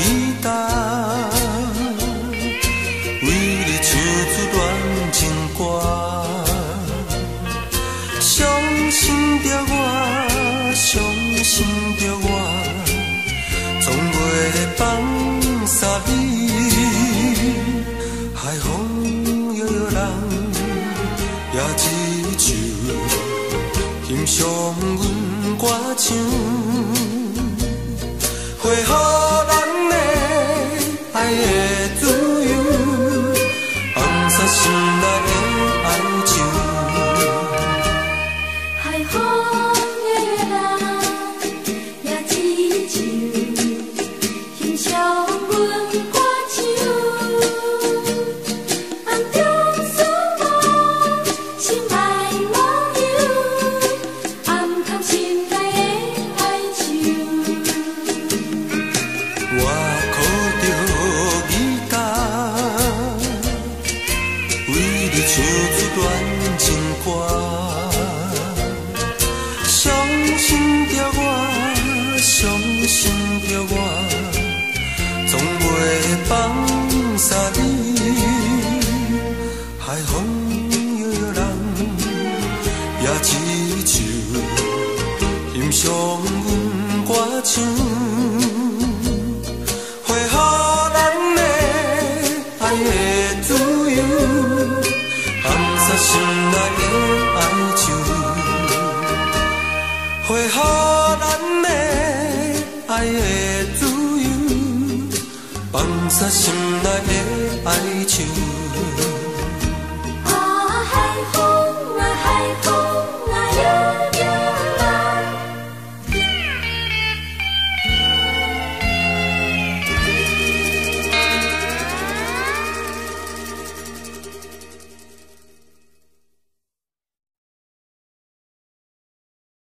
吉他，為你唱出戀情歌。相信著我，相信著我，從袂放捨你。海風搖搖人，也一首欣賞阮歌唱，回予咱的愛的自由，放捨心內的哀愁。海風搖搖人，也一首欣賞阮歌唱。暗中思慕，心愛夢遊，暗藏心內的哀愁。我抱著吉他，為你唱出戀情歌。相信著我，相信著我，從袂放捨你。海風搖搖人，也一首欣賞阮歌唱。回予咱的愛的自由，放捨心內的哀愁。回予咱的愛的自由，放捨心內的哀愁。